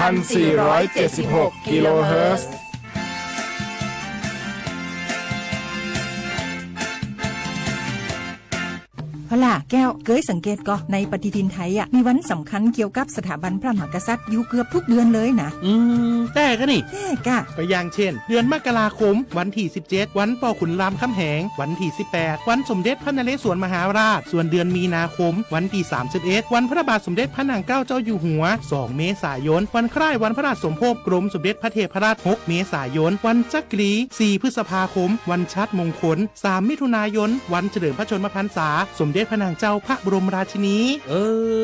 พันสี่ร้อยเจ็ดสิบหกกิโลเฮิรตซ์ พล่าแก้ว เกยสังเกตก่อ ในปฏิทินไทยอะ มีวันสำคัญเกี่ยวกับสถาบันพระมหากษัตริย์อยู่เกือบทุกเดือนเลยนะ อืม แต่กะนี่ แต่กะ ก็อย่างเช่น เดือนมกราคม วันที่สิบเจ็ด วันปอขุนรามคำแหง วันที่สิบแปด วันสมเด็จพระนเรศวรมหาราช ส่วนเดือนมีนาคม วันที่สามสิบเอ็ด วันพระบาทสมเด็จพระนางเกล้าเจ้าอยู่หัว สองเมษายน วันคล้ายวันพระราชสมภพกรมสมเด็จพระเทพรัตน์ หกเมษายน วันจักรี สี่พฤษภาคม วันชาติมงคล สามมิถุนายน วันเฉลิมพระชนมพรรษา สมเด็จพระนางเจ้าพระบรมราชินี เอ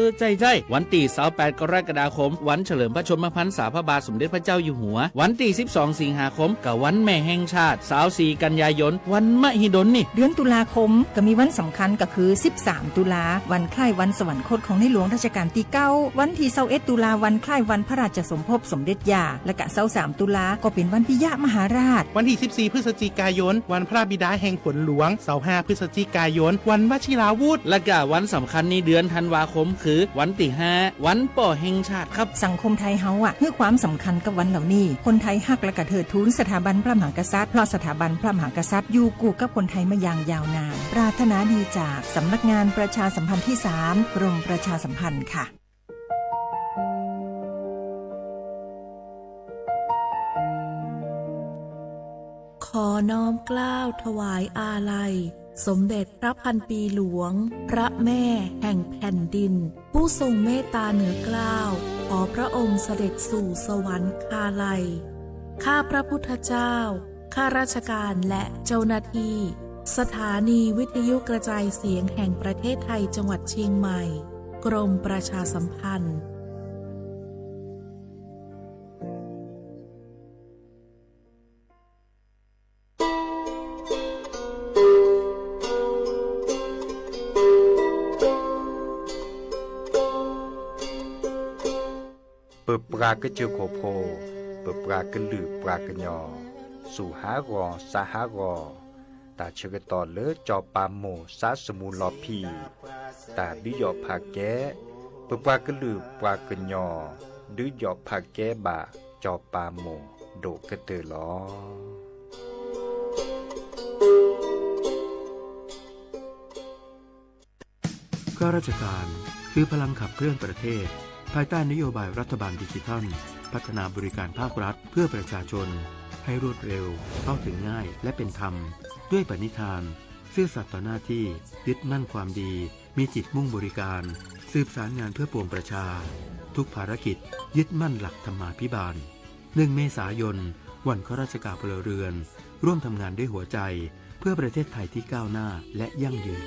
อ ใจ้ๆ วันตี้ซาวแปดกรกฎาคม วันเฉลิมพระชนมพรรษาพระบาทสมเด็จพระเจ้าอยู่หัว วันตี้สิบสองสิงหาคม กะวันแม่แห่งชาติ ซาวสี่กันยายน วันมหิดลนี่ เดือนตุลาคม กะมีวันสำคัญกะคือ สิบสามตุลา วันคล้ายวันสวรรคตของในหลวงรัชกาลตี้เก้า วันตี้ซาวเอ็ดตุลา วันคล้ายวันพระราชสมภพสมเด็จย่า และกะซาวสามตุลา ก็เป๋นวันปิยมหาราช วันตี้สิบสี่พฤศจิกายน วันพระบิดาแห่งฝนหลวง ซาวห้าพฤศจิกายน วันวชิราวุธ และกะวันสำคัญในเดือนธันวาคมคือ วันตี้ห้า วันป้อแห่งชาติครับ สังคมไทยเฮาอะ หื้อความสำคัญกับวันเหล่านี้ คนไทยฮักและกะเทิดทูนสถาบันพระมหากษัตริย์ เพราะสถาบันพระมหากษัตริย์อยู่คู่กับคนไทยมาอย่างยาวนาน ปรารถนาดีจากสำนักงานประชาสัมพันธ์ที่สาม กรมประชาสัมพันธ์ค่ะ ขอน้อมเกล้าถวายอาลัย สมเด็จพระพันปีหลวง พระแม่แห่งแผ่นดิน ผู้ทรงเมตตาเหนือเกล้า ขอพระองค์เสด็จสู่สวรรคาลัย ข้าพระพุทธเจ้า ข้าราชการและเจ้าหน้าที่ สถานีวิทยุกระจายเสียงแห่งประเทศไทยจังหวัดเชียงใหม่ กรมประชาสัมพันธ์ ပပှၤကစၢၢ်ခိၣ်ဖိ, ပပှၤကလုာ်ပှၤကညီ, စူၢ်ဟးဂီၤစါဟးဂီၤ, တၢ်ဆၢကတီၢ်လၢစီၤပၤမိၢ်စါစမူလီၤဖံး, တၢ်ဒုးယီၣ်ဖးကဲ, ပပှၤကလုာ်ပှၤကညီ, ဒုးယီၣ်ဖးကဲဘၣ်စီၤပၤမိၢ်ဒိၣ်ကတၢၢ်လီၤ. ข้าราชการ คือพลังขับเคลื่อนประเทศ ภายใต้นโยบายรัฐบาลดิจิทัล พัฒนาบริการภาครัฐเพื่อประชาชน ให้รวดเร็ว เข้าถึงง่าย และเป็นธรรม ด้วยปณิธาน ซื่อสัตย์ต่อหน้าที่ ยึดมั่นความดี มีจิตมุ่งบริการ สืบสารงานเพื่อปวงประชา ทุกภารกิจ ยึดมั่นหลักธรรมาภิบาล หนึ่งเมษายน วันข้าราชการพลเรือน ร่วมทำงานด้วยหัวใจ เพื่อประเทศไทยที่ก้าวหน้าและยั่งยืน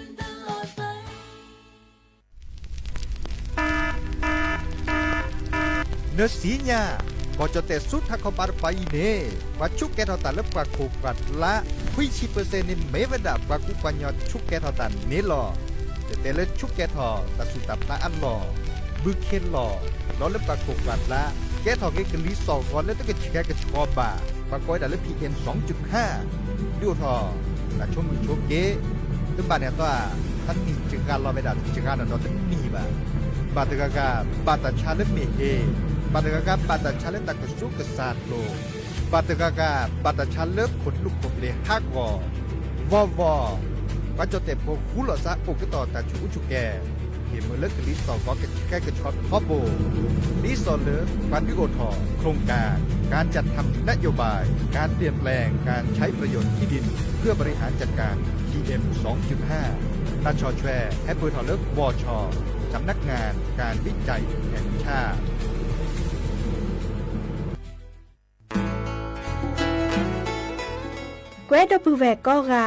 နစံညါ, ကီၢ်ကၠီၣ်တဲၣ်ဆူထးခီပၤတပၤအံၤန့ၣ် ပှၤဆူးကဲထီၣ်တၢ်လၢပှၤခိၣ်ပှၤကျါ ခွံဆံပၢၢ်စဲၣ်န့ၣ် မ့ၢ်ဝဲဒၣ်ပှၤကူပှၤကညီဆူးကဲထီၣ်တၢ်န့ၣ်လီၤ. တဲတဲလၢဆူးကဲထီၣ်တၢ်ဆူးတၢ်ဖျါအလီၢ်, ဘုခ့လီၢ်, ဒီးလၢပှၤခိၣ်ပှၤကျါ ကဲထီၣ်က့ၤကလံၤစိးဂီၤလၢတကဆှဲကဆှီဘၣ်, ပှၤကိးဝဲဒၣ်လၢ PM စူၣ်ဟါ, ဒုးအိၣ်ထီၣ် တၢ်ဆိမုၣ်ဆိက့, တဘၣ်န့ၣ်အသီ, တနံၣ်စှၤလီၤဝဲဒၣ်စှၤဒီးတနံၣ်ဘၣ်. ဘၣ်တဂၤဂၤ ဘၣ်တၢ်ဆါလၢမ့ၢ်ဟ့ၣ်, ဘၣ်တဂၤဂၤ ဘၣ်တၢ်ဆါလၢတၢ်ကဆူးကစၢ်လိၤ, ဘၣ်တဂၤဂၤ ဘၣ်တၢ်ဆါလၢခိၣ်တလူးခိၣ်ပျ့ၤဟးဂီၤ, ဝီဝီ, ပှၤကၠီၣ်တဲၣ်ဖိဃူလိာ်သးအိၣ်ကတီၢ်တၢ်ဆူးအူဆူးကဲ ဟ့ၣ်မုာ်လၢကလံၤစိးဂီၤကဆှဲကဆှီထီဘိ, ဒ်သိးလၢပှၤဒုးအိၣ်ထီၣ် โครงการ การจัดทำนโยบาย การเปลี่ยนแปลงการใช้ประโยชน์ที่ดินเพื่อบริหารจัดการ PM สองจุดห้า တၢ်ဆီၣ်ထွဲဟဲပၢၢ်ထီၣ်လၢ วช สำนักงานการวิจัยแห่งชาติ ကွဲးဒီပုၢ်ဝဲၢ်ကိးဂၤ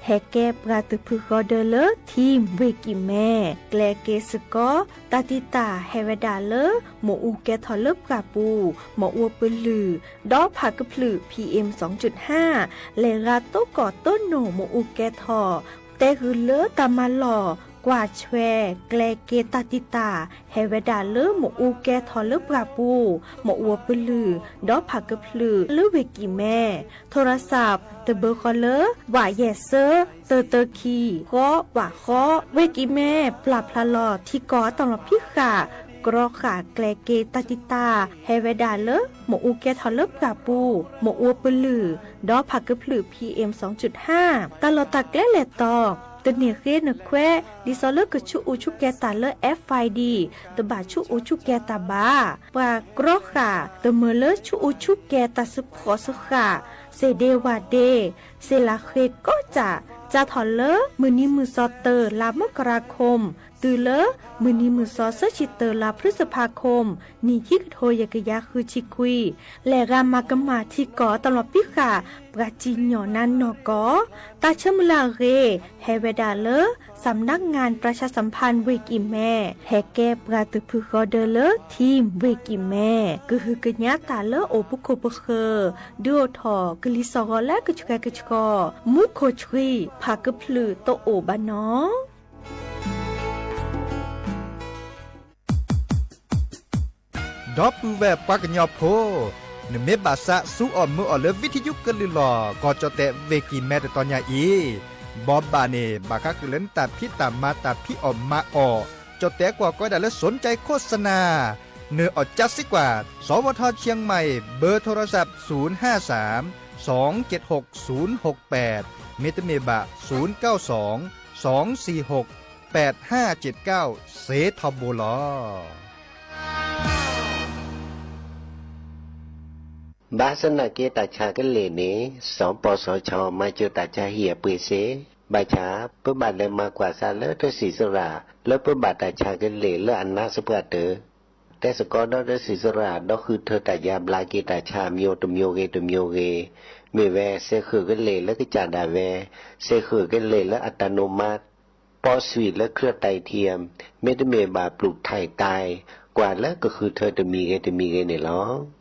ဟဲကဲပှၤတဖုဃီဒၢလၢ Team ဝ့ၢ်ကံၢ်မဲ, ကျဲက့ၤစ့ၢ်ကီး တၢ်တံာ်တာ်ဟဲဝဲဒၣ်လၢ မ့ၣ်အူကဲထီၣ်လၢပှၢ်ပူၤ, မ့ၣ်အူပလုၢ်, ဒီးဖးကဖျၢၣ် PM စူၣ်ဟါ, လဲၤဂၤတိကီၢ်တိနိၣ်မ့ၣ်အူကဲထီၣ်, တဲဂုာ်လၢတၢ်မၤလီၢ်ကွၢ်ဆွဲကျဲက့ၤတၢ်တံာ်တာ် ဟဲဝဲဒၣ်လၢမ့ၣ်အူကဲထီၣ်လၢပှၢ်ပူၤ, မ့ၣ်အူပလုၢ်, ဒီးဖးကဖျၢၣ်လၢဝ့ၢ်ကံၢ်မဲ, โทรศัพท์ တဘၢဃီလၢ ဝးယဲၢ်စၢ တၢတၢခံ ဃီ ဝးဃီ, ဝ့ၢ်ကံၢ်မဲ ပျၢ်ဖျါလီၤထံကီၢ်အတၢ်လီၢ်ဖံးဃာ် ကြီဃာ်ကျဲၤက့ၤတၢ်တံာ်တာ် ဟဲဝဲဒၣ်လၢ မ့ၣ်အူကဲထီၣ်လၢပှၢ်ပူၤ, မ့ၣ်အူပလုၢ်, ဒီးဖးကဖျုး PM စံ တၢ်လီၢ်တၢ်ကျဲလဲၤတီၤ တန့ၢ်ဃ့နခွဲး ဒ်သိးလၢကဆူးအူဆူးကဲၤတၢ်လၢ FID တဘၣ်ဆူးအူဆူးကဲၤတၢ်ဘၣ်. ပှၤကြီဃာ် တမုာ်လၢဆူးအူဆူးကဲၤတၢ်စၢဖှိၣ်စၢဃာ် စ့ၣ်ဒ့ဝၣ်ဒ့ စ့ၣ်လးဃ့ကီးစၢ် စးထီၣ်လၢ မုၢ်နံၤမုၢ်သီတၢ လါမကရၤခိၣ် တုၤလၢ မုၢ်နံၤမုၢ်သီဆၢဆံတၢ လါဖျုစဖးခိၣ် နံၣ်ခံကထိယဲၢ်ကယၤဃုဆံခွံ လဲၤဂၤမၤကမၣ်ထံကီၢ်တၢ်လီၢ်ပံဃာ် ပှၤစံၣ်ညီၣ်နါနီၢ်ကီၢ် တၢ်ဆၢမုၢ်လၢ်အဂ့ၤ ဟဲဝဲဒၣ်လၢ สำนักงานประชาสัมพันธ์ ဝ့ၢ်ကံၢ်မဲ ဟဲကဲပှၤသုးဖုဃီဒၢလၢ ထံ ဝ့ၢ်ကံၢ်မဲ ကဟုကညးတၢ်လၢအိၣ်ပခိၣ်ပဃၢၤ ဒုးအိၣ်ထီၣ်ကလံၤစှီၤဂီၤလၢကဆှဲကဆှီ မူခိၣ်ဆှံ ဖးကဖျုးတအိၣ်ဘၣ်နီၤ. ဒီပုၢ်ဝဲၢ်ပှၤကညီဖိ, နမ့ၢ်ဘၣ်သးစူၤအီၣ်မုာ်အီၣ်လၢ ဝံထယုကလုၢ်လီၢ် ကီၢ်ကၠီၣ်တဲၣ် ဝ့ၢ်ကံၢ်မဲ တတီၤညါအံၤ, ဘိးဘၣ်န့ၣ် ဘၣ်ဃးဃုာ်လၢနတၢ်ဖံးတၢ်မၤ တၢ်ဖံးအီၣ်မၤအီၣ်, ကၠီၣ်တဲၣ်ကွၢ်ကီးဒၣ်လၢ สนใจโฆษณา နၢၤအီၣ်ကၠါစ့ကွၢ် สวท เชียงใหม่ เบอร์โทรศัพท์ ศูนย์ห้าสาม สองเจ็ดหก ศูนย์หกแปด မ့တမ့ၢ်ဘၣ် ศูนย์เก้าสอง สองสี่หก แปดห้าเจ็ดเก้า စ့ထီဘိလီၤ. ဘၣ်ဆၣ်သနာ်က့ တၢ်ဆါကလ့ၢ်န့ၣ် စပစချ မၤစၢၤတၢ်ဆါဟံၣ်အပှ့ၤစ့, ဘၣ်ဆၣ် ပဘၣ်လဲၤမၤကွၢ်စးလၢတၢ်စံးစရၣ် လၢပဘၣ်တၢ်ဆါကလ့ၢ်လၢအနါစပှၢ်တၢၢ် တဲစ့ၢ်ကီးဒီးတၢ်စံးစရၣ် ဒီးဃုထၢတၢ်ယါဘျါက့ၤတၢ်ဆါ မျိုးတမျိုးဂ့ၤတမျိုးဂ့ၤ, မ့ၢ်ဝဲ စဲးဃုာ်ကလ့ၢ်လၢကစၢ်ဒၣ်ဝဲ, စဲးဃုာ်ကလ့ၢ်လၢအတၢ်နိးမါ ပီးဆွံၣ်လၢ เครื่องไตเทียม မ့တမ့ၢ်ဘၣ် ပျုၢ်ထံၣ်တၢ် ကွၢ်လၢကဃုထၢတမံၤဂ့ၤတမံၤဂ့ၤန့ၣ်လီၤ.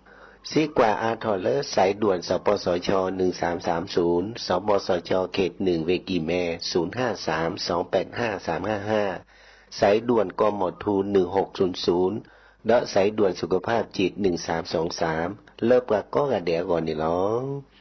စ့ကွၢ်အါထီၣ်လၢ สายด่วน สปสช หนึ่งสามสามศูนย์, สปสช เขตหนึ่ง ဝ့ၢ်ကံၢ်မဲ ศูนย์ห้าสาม สองแปดห้า สามห้าห้า, สายด่วน กมธ หนึ่งหกศูนย์ศูนย์ ဒီး สายด่วนสุขภาพจิต หนึ่งสามสองสาม လၢပှၤကိးဂၤဒဲးအဂီၢ်န့ၣ်လီၤ.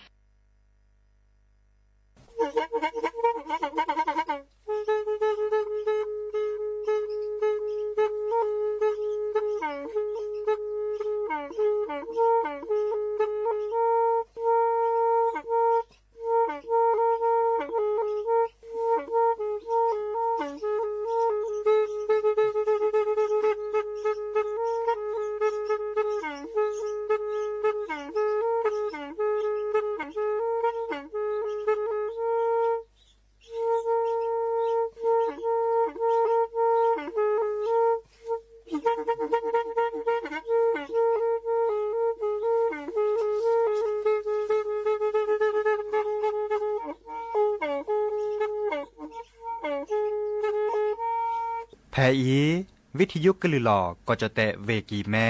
ဖဲအံၤ ဝံထယုကလုၢ်လီၢ် ကီၢ်ကၠီၣ်တဲၣ် ဝ့ၢ်ကံၢ်မဲ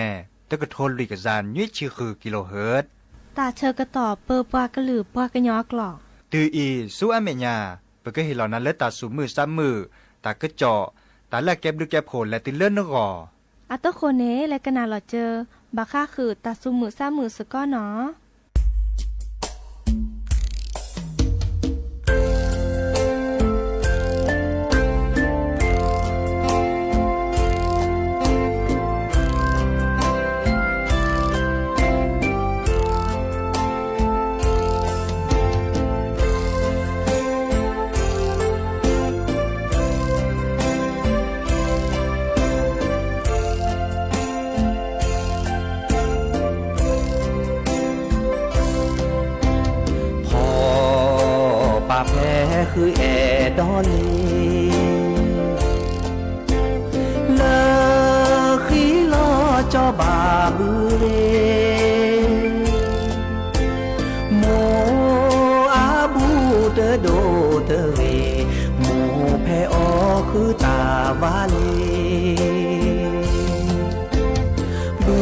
တကထိလွံၢ်ကယၤနွံဆံဃု kilohertz တၢ်ဆၢကတီၢ်ပၢပှၤကလုာ်ပှၤကညီအကျိာ်, တုၤအံၤဆူအမဲာ်ညါ ပကဟ့ၣ်လီၤနၤလၢတၢ်သူၣ်မုာ်သးမုာ်, တၢ်ကစီၣ်, တၢ်လၢအကဲဘျုးကဲဖှိၣ်လဲၤတုၤလၢနဂီၢ်. အတဃိန့ၣ် လဲၤကနၣ်လီၤစၢၤ ဘၣ်ဃးဃုာ်တၢ်သူၣ်မုာ်သးမုာ်စ့ၢ်ကီးနီၤ. ဖီပာ်ဖဲဃုအဲၣ်ဒိးလံ လၢဃံလီၤစီၤဘၣ်ဘုရ့ၣ်, မိၢ်အဘူးတဒိၣ်တဂ့ၤ, မိၢ်ဖဲအီၤဃုတၢ်ဝါလံ. ဘု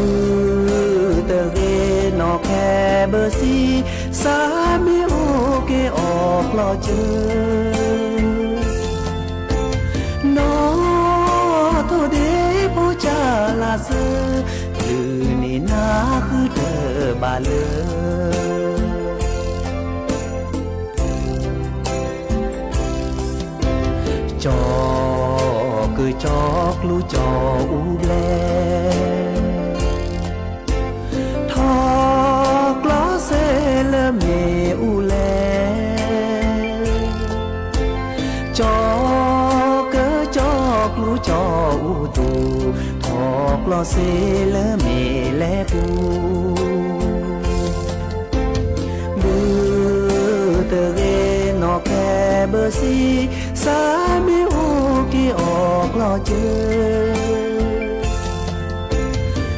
တဂ့ၤနီၢ်ခဲဘၢစံ, စးမ့ၢ်အိၣ်က့ၤအီၣ်ကျီၢ်စၢၤ နီၢ်ထိၣ်ဒ့ဖိစၢ်လၢ်စၢၤ, လုၢ်န့ၢ်နၤဃုတၢ်ဘၣ်လၢ ကၠီၤကၢၢ် ကၠီကျူကၠီအူဘျဲၣ်, ထီၣ်ကျီစ့လၢမ့ၣ်အူလဲၣ်, ကၠီကၠီကျူကၠီအူသူၣ်, ထီၣ်ကျီစ့လၢမ့ၣ်လဲၣ်ပူၤ ဘုတဂ့ၤနီၢ်ခဲဘၢစံ, စးမ့ၢ်အိၣ်က့ၤအီၣ်ကျီၢ်စ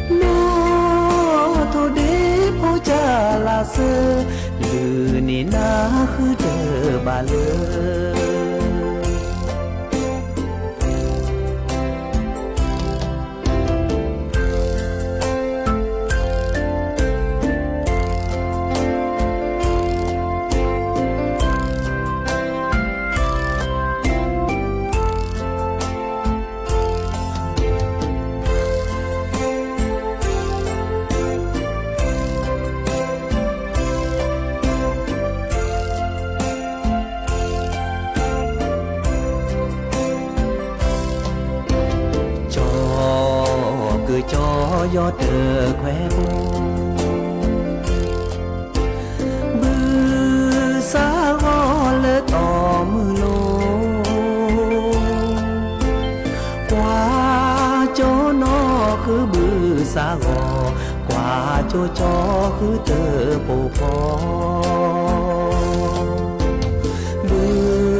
ၢ, နီၢ်ထိၣ်ဒ့ဖိကၢ်လးစၢ, လုၢ်န့ၢ်နၤဃုတဘၣ်လၢ ကၠီကၠီယီၤတခွဲး, ဘုစးဂီၤလၢတီၢ်မုၢ်လိၤ, ကွၢ်ကၠီနီၢ်ဃုဘုစးဂီၤ, ကွၢ်ကၠီကၠီဃုတပိာ်ဖီ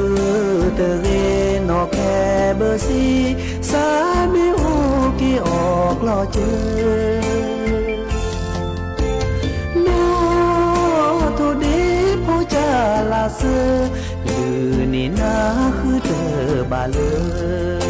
ဘုတဂ့ၤနီၢ်ခဲဘၢစံ, စးမ့ၢ်အိၣ်က့ၤအီၣ်ကျီၢ်စၢ, နီၢ်ထိၣ်ဒ့ဖိကၢ်လးစၢ, လုၢ်န့ၢ်နၤဃုတဘၣ်လၢ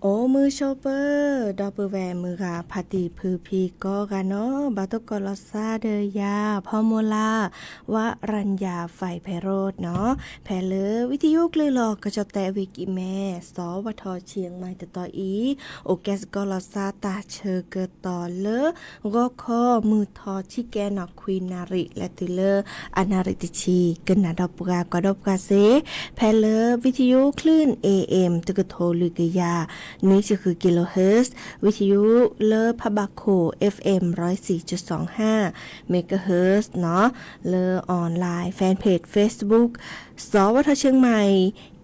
အိၣ်မုာ်ဆိးပၢၤ ဒီပုၢ်ဝဲၢ်မုၢ်ဂၤဖါတံၢ်ဖုဖံကိးဂၤနီၤ, ဘၣ်သကိးလီၤစၢ်ဒီးယၤ ဖီမိၢ်လၢ် ဝရၣ်ယၤ ဖဲးဖဲးရိးနီၤ, ဖဲလၢ ဝံသယုကလုၢ်လီၤ ကၠီၣ်တဲၣ်ဝံၤကံၢ်မဲ စီၤဝါထီၣ်ဆံးမံၤတတီၤအံၤ, အိၣ်ကဲစ့ၢ်ကီးလီၤစၢ်တၢ်ဆၢကတီၢ်လၢ ဂီၤခီမုၢ်ထီၣ်ဆံကဲနီၤ ခွံနၣ်ရံၣ် လဲၤတုၤလၢ အနၣ်ရံၣ်တဆံ, ကနၣ်ဒီးပှၤ ကွၢ်ဒီးပှၤစ့ၢ်, ဖဲလၢ ဝံသယုကလုၢ် เอเอ็ม တကထိလွံၢ်ကယၤ နွံဆံဃု kilohertz, ဝံသယုလၢဖးဘၣ်ခိၣ် เอฟเอ็ม ร้อยสี่จุดสองห้า megahertz နီၤ, လၢ online fan page Facebook စီၤဝါထီၣ်ဆံးမံၤ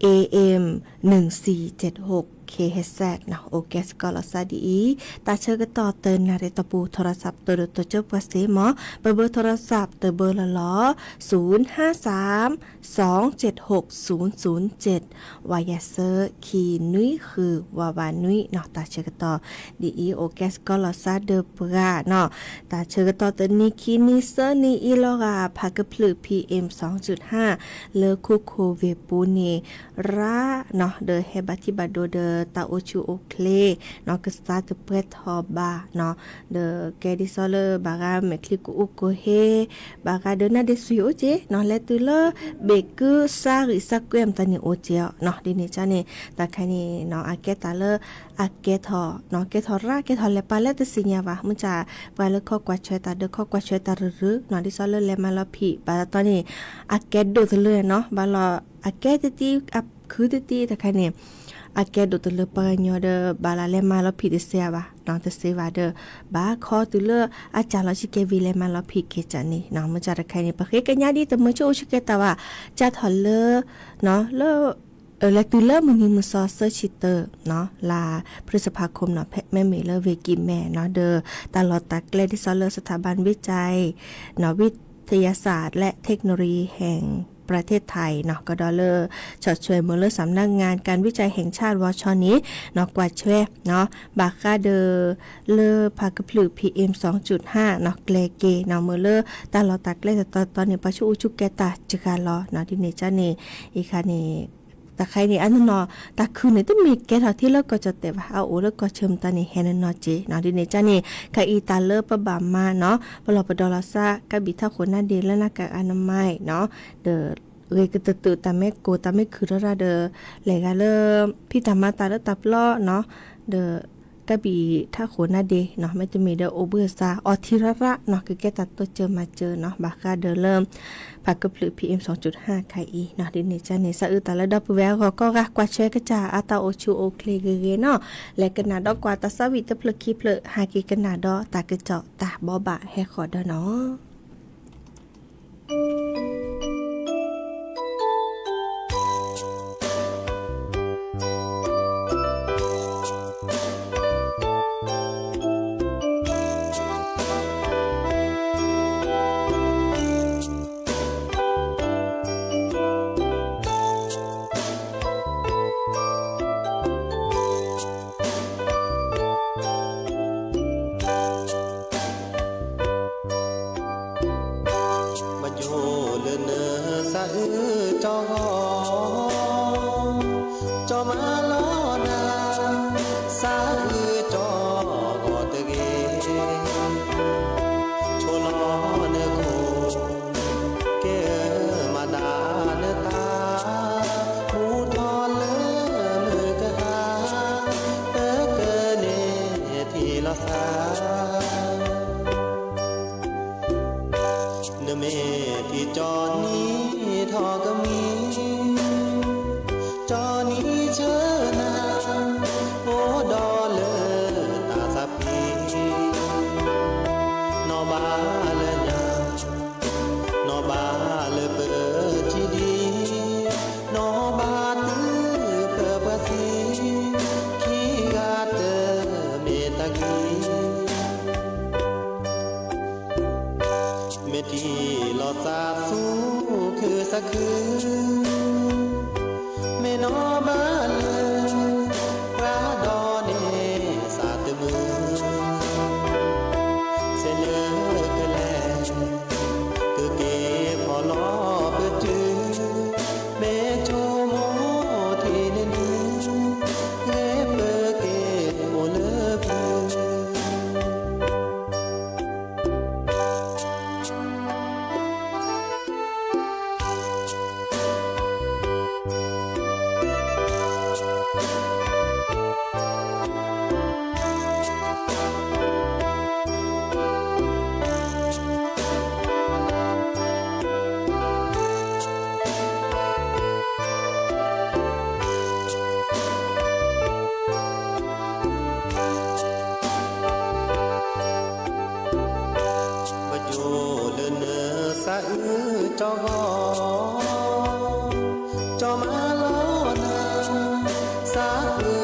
เอเอ็ม หนึ่งสี่เจ็ดหก เคเอชเอส နီၤ, အိၣ်ကဲစ့ၢ်ကီးလီၤစၢ်ဒ်အံၤ, တၢ်ဆၢကတီၢ်တနၣ်ရံၣ်တီၢ်ပူၤ ထိးရၣ်စး တဒိးတိစၢၤပှၤစ့ၢ်မး, ပဘၢထိးရၣ်စးတဘၢလီၤလီၤ, ศูนย์ห้าสาม สองเจ็ดหก ศูนย์ศูนย์เจ็ด ဝၤယၤစၢ ခံနွံဃု ဝၤဝၤနွံနီၤ, တၢ်ဆၢကတီၢ်ဒ်အံၤ အိၣ်ကဲစ့ၢ်ကီးလီၤစၢ်ဒီးပှၤနီၤ, တၢ်ဆၢကတီၢ်တနံၤခံနံၤသၢနံၤအံၤလီၤဂာ် ဖးကဖျၢၣ် พีเอ็มสองจุดห้า လၢခိခိၣ်ဝ့ၢ်ပူၤန့ၣ် ရၣ်နီၤ, ဒီးဟဲဘၣ်ထံၣ်ဘၣ်ဒိဒီးတၢ်အိၣ်ဆူၣ်အိၣ်ချ့နီၤ, ကစၢ်တပှဲၤထီၣ်ဘၣ်နီၤ, ဒီးကဲဒ်သိးလၢဘၣ်ဂၤမဲာ်ချံကအိၣ်ကဟ့, ဘၣ်ဂၤဒီးနါဒ့စွံအိၣ်က့နီၤ, လဲၤတုၤလၢ ဘ့ၣ်ကုၢ် စါဂံၢ်စါကွဲမတၤန့ၣ်အိၣ်က့အီၤနီၤ, ဒ်န့ၣ်ကန့ၣ် တၢ်ခဲန့ၣ်နီၤ အကဲတၢ်လၢ အကဲထီၣ်နီၤ, ကဲထီၣ်ရၣ် ကဲထီၣ်လဲၤပာ်လၢတသ့ၣ်ညါဘၣ်, မ့ၢ်တၢ်ပှၤလၢခီကွၢ်ထွဲတၢ်ဒီး ခီကွၢ်ထွဲတၢ်ရုၢ်ရုၢ်နီၤ, ဒ်သိးလၢလဲၤမၤလီၤဖံး ဘၣ်တတီၤန့ၣ် အကဲဒိၣ်တလၢနီၤ, ဘၣ်လီၤ အကဲတတံ အခုတတံ တၢ်ခဲန့ၣ် အကဲဒိၣ်တလၢပှၤကညီဒီး ဘၣ်လီၤလဲၤမၤလီၤဖံးတသ့ဘၣ်နီၤ, တသ့ဘၣ်ဒီး ဘၣ်ခီတုၤလၢအစၢ်လီၤဆံကဲဝံၤ လဲၤမၤလီၤဖံးက့ၤတၢ်န့ၣ်နီၤ, မ့ၢ်တၢ်တၢ်ခဲန့ၣ် ပဃ့ကညးဒ်တမုာ်ဆိအိၣ်ဆူၣ်ကဲတၢ်ဘၣ်, ကၢ်ထီၣ်လၢ နီၤ လၢ လဲၤတုၤလၢမုၢ်နံၤမုၢ်သီသၢဆံတၢ လါ พฤษภาคม နီၤ ဖဲမ့မ့ၢ်လၢ ဝ့ၢ်ကံၣ်မဲ နီၤ ဒီးတၢ်လီၢ်တၢ်ကျဲဒ်သိးလၢ สถาบันวิจัย နီၤ วิทยาศาสตร์และเทคโนโลยีแห่งประเทศไทย နီၤ ကဒီးလၢ ဆီၣ်ထွဲမ့ၢ်လၢ สำนักงานการวิจัยแห่งชาติ ဝီၤဆီန့ၣ် နီၤ ကွၢ်ထွဲ နီၤ ဘၣ်ဃးဒီး လၢပှၤကဖျၢၣ် PM စူၣ်ဟၣ် နီၤ ကျဲၤက့ၤ နီၤ မ့ၢ်လၢတၢ်လီၢ်တၢ်ကျဲတတီၤတီၤန့ၣ် ပှၤဆူးအူဆူးကဲတၢ်စှၤလီၤ နီၤ ဒ်န့ၣ်ကန့ၣ် အံၤခါန့ၣ် တၢ်ခါအံၤန့ၣ် အနီၢ်နီၢ် တၢ်ခုၣ်န့ၣ် တမ့ၢ်ကဲထီၣ်ထဲလၢကီၢ်ကၠီၣ်တဲာ်ဘၣ် အအိၣ်လၢကီၢ်ဆၢမတၤန့ၣ် ဟဲနီၢ်နီၢ်က့ၤ နီၤ ဒ်န့ၣ်ကန့ၣ် ခါအံၤတၢ်လၢပဘၣ်မၤ နီၤ ပလီၢ်ပဒီလီၤသး ကဘံၣ်ထးခိၣ်နါဒ့လၢ หน้ากากอนามัย နီၤ ဒီး ဂ့ၤကတၢၢ်တၢ်မ့ၢ်ကိၢ်တၢ်မ့ၢ်ခုၣ်ထီၣ်တၢ်ဒီး လဲၤဂၤလၢ ဖံးတၢ်မၤတၢ်လၢတၢ်ပျီ နီၤ ဒီး ကဘံၣ်ထးခိၣ်နါဒ့ နီၤ မ့တမ့ၢ်ဒီးအိၣ်ဘှံးအသး အီထံရၣ်ရၣ် နီၤ ကကဲတၢ်တိစၢၤမၤစၢၤ နီၤ ဘၣ်ဃးဒီးလၢ ပှၤကဖျၢၣ် PM စူၣ်ဟၣ် ခါအံၤ နီၤ ဒ်န့ၣ်ကန့ၣ် သးအုးတၢ်လၢဒီပုၢ်ဝဲၢ်အဂီၢ်ကိးဂၤ ကွၢ်ထွဲကစၢ်အတၢ်အိၣ်ဆူၣ်အိၣ်ချ့ဂ့ၤဂ့ၤ နီၤ လဲၤကနၣ်ဒီးကွၢ်တၢ်သးဝံၣ်တဖျၢၣ်ခံဖျၢၣ် ဟဲက့ၤကနၣ်ဒီးတၢ်ကစီၣ်တၢ်ဘိးဘၣ်ဟဲဃီၤဒီး နီၤ မၤယိလၢနသးအုးကၠီဂီၢ်, ကၠီမၤလီၤနၤ, သးအုးကၠီဂီၢ်တဂ့ၤ, ဆိလီၤနခိၣ်, ကဲမၤဒၣ်နသး, မူထီၣ်လၢမုၢ်ကဟါ, ပကန့ၢ်ထံၣ်လီၤသး နမ့ၢ်ထံၣ်ကၠီနံၤထီၣ်ကမှံ, ကၠီနံၤဆၢနၤ, အိၣ်ဒီးလၢတၢ်သးဖှံ, နီၢ်ဘၣ်လၢညါ, နီၢ်ဘၣ်လၢပထံၣ်ဒံး, နီၢ်ဘၣ်တုၤပပှၤသံ, ခံဂၤတမ့ၢ်တၢ်ဂ့ၤ မ့ၢ်ထံၣ်လီၤသးသူၣ်ခုသးခု, မ့ၢ်နီၢ်ဘၣ်လၢ ပှၤဒီးန့ၢ်သးတမုာ်, စဲးလၢကလဲၤ, ကက့ၤဖီၣ်လီၤပတုာ်, မ့ၢ်ဆိကမိၣ်ထံၣ်န့ၢ်နုၢ်, ဂ့ၤပက့ၤအိၣ်လၢပျၢၤ ပယိၤလၢနသးအုးကၠီဂီၢ်, ကၠီမၤလီၤနၤ, သးအုးကၠီဂီၢ်တဂ့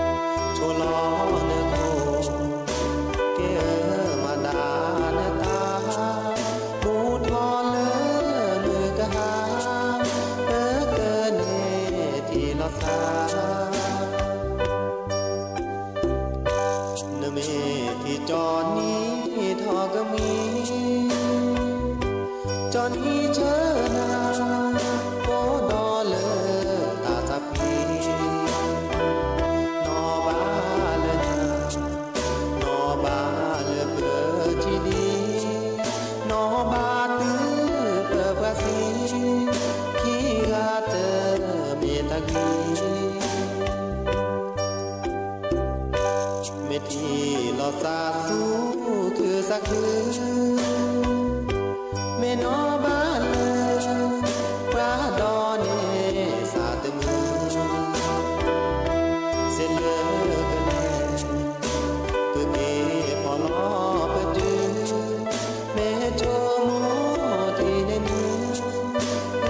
ၤ, ဆိလီၤနခိၣ်, ကဲမၤဒၣ်နသး, မူထီၣ်လၢမုၢ်ကဟါ, ပကန့ၢ်ထံၣ်လီၤသး နမ့ၢ်ထံၣ်ကၠီနံၤထီၣ်ကမှံ, ကၠီနံၤဆၢနၤ, အိၣ်ဒီးလၢတၢ်သးဖှံ, နီၢ်ဘၣ်လၢညါ, နီၢ်ဘၣ်လၢပထံၣ်ဒံး, နီၢ်ဘၣ်တုၤပပှၤသံ, ခံဂၤတမ့ၢ်တၢ်ဂ့ၤ မ့ၢ်ထံၣ်လီၤသးသူၣ်ခုသးခု, မ့ၢ်နီၢ်ဘၣ်လၢ ပှၤဒီးန့ၢ်သးတမုာ်, စဲးလၢကလဲၤ, ကက့ၤဖီၣ်လီၤပတုာ်, မ့ၢ်ဆိကမိၣ်ထံၣ်န့ၢ်နုၢ်, ဂ့ၤ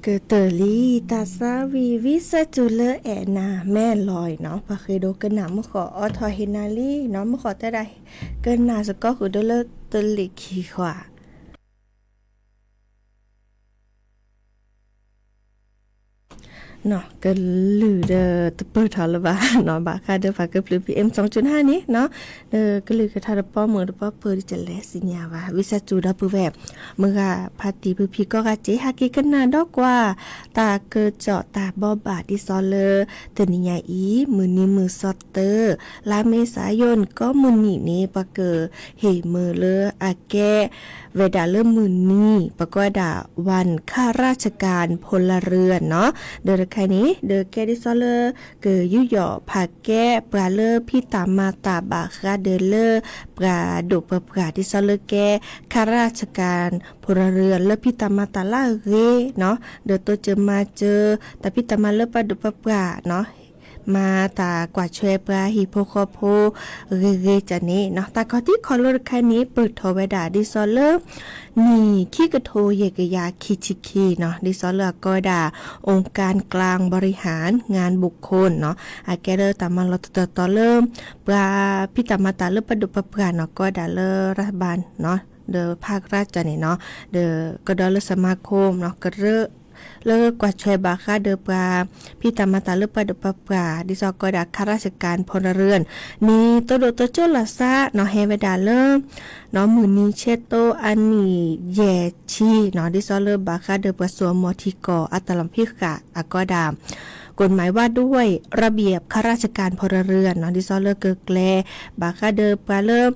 ကတၢၢ်လံ တၢ်သးဝံၣ် ဝံစၢ်စူၤလၢအဲၣ်နၤမဲာ်လီၤအံၤနီၤ, ပှၤဃ့ဒိကနၣ်မုၢ်ဃီၤအိးထီၣ်ဟ့ၣ်နၤလံနီၤ, မုၢ်ဃီၤတဲဒၣ် ကနၣ်စ့ၢ်ကီးဃုာ်ဒီးလၢတလံးခံဃီဧါ နီၤ, ကလုၢ်ဒီးတပၢၢ်ထီၣ်လၢၤဘၣ်နီၤ, ဘၣ်ဃးဒီးပှၤကဖျုး ပီၣ်အ့ၣ် စီၤကၠူနၣ်န့ၣ်နီၤ, ဒီးကလုၢ်ကထါတပီမုၢ်တပီပၢၢ်ဒ်လဲၣ်စံညါဘၣ်, ဝံစၢ်စူၤဒီပုၢ်ဝဲၢ် မုၢ်ဂၤဖးတံၢ်ဖုဖံကိးဂၤစ့ၢ် ဟဲက့ၤကနၣ်ဒီကွၢ် တၢ်ကစီၣ်တၢ်ဘိးဘၣ်ဒ်သိးလၢ တနံၤညါအံၤ မုၢ်နံၤမုၢ်စီၤတၢ လါမ့ၤသၢယိၣ် ကိးမုၢ်နံၤန့ၣ် ပှၤကဟ့ၣ်မုာ်လၢအကဲ ဝဲဒၣ်လၢမုၢ်နံၤ ပကိးဝဲဒၣ် วันข้าราชการพลเรือน နီၤ, ဒီးတခါန့ၣ် ဒီးကဲဒ်သိးလၢ ကယူးယီၣ်ဖးကဲ ပှၤလၢဖံးတၢ်မၤတၢ်ဘၣ်ဃးဒီးလၢ ပှၤဒိၣ်ပှၤပှၢ် ဒ်သိးလၢကဲ ข้าราชการพลเรือน လၢဖံးတၢ်မၤတၢ်လၢအဂ့ၤနီၤ, ဒီးတိစၢၤမၤစၢၤ တၢ်ဖံးတၢ်မၤလၢပှၤဒိၣ်ပှၤပှၢ်နီၤ မၤတၢ်ကွၢ်ထွဲပှၤဟံၣ်ဖိဃီဖိ ဂ့ၤဂ့ၤကန့ၣ်နီၤ, တၢ်ခီၣ်ထံးခီၣ်လိၤတခါန့ၣ် ပၢၢ်ထီၣ်ဝဲဒၣ်ဒ်သိးလၢ နံၣ်ခံကထိယဲၢ်ကယၤခံဆံခံနီၤ, ဒ်သိးလၢအကိးဝဲဒၣ် องค์การกลางบริหารงานบุคคล နီၤ, အကဲလၢတၢ်မၤလီၤတတီၤတီၤလၢ ပှၤဖံးတၢ်မၤတၢ်လၢပှၤဒိၣ်ပှၤပှၢ်နီၤ, ကိးဝဲဒၣ်လၢ รัฐบาล နီၤ, ဒီး ภาครัฐ န့ၣ်နီၤ, ဒီးကဒီးလၢ สมาคม နီၤ, ကရၢ လၢကွၢ်ထွဲဘၣ်ဃးဒီးပှၤဖံးတၢ်မၤတၢ်လၢပှၤဒိၣ်ပှၤပှၢ် ဒ်သိးကိးဝဲဒၣ် ข้าราชการพลเรือน န့ၣ် တိဒိၣ်တိကၠိၣ်လီၤသးနီၤ, ဟဲဝဲဒၣ်လၢ မုၢ်နံၤဆဲတိအနံၣ်ယဲၢ်ဆံနီၤ, ဒ်သိးလၢဘၣ်ဃးဒီးပှၤစိာ်အမီၤထံကီၢ်အတၢ်လီၢ်ဖံးဃာ် အကိးဝဲဒၣ် กฎหมายว่าด้วยระเบียบข้าราชการพลเรือน နီၤ, ဒ်သိးလၢကကျဲၤ ဘၣ်ဃးဒီးပှၤလၢ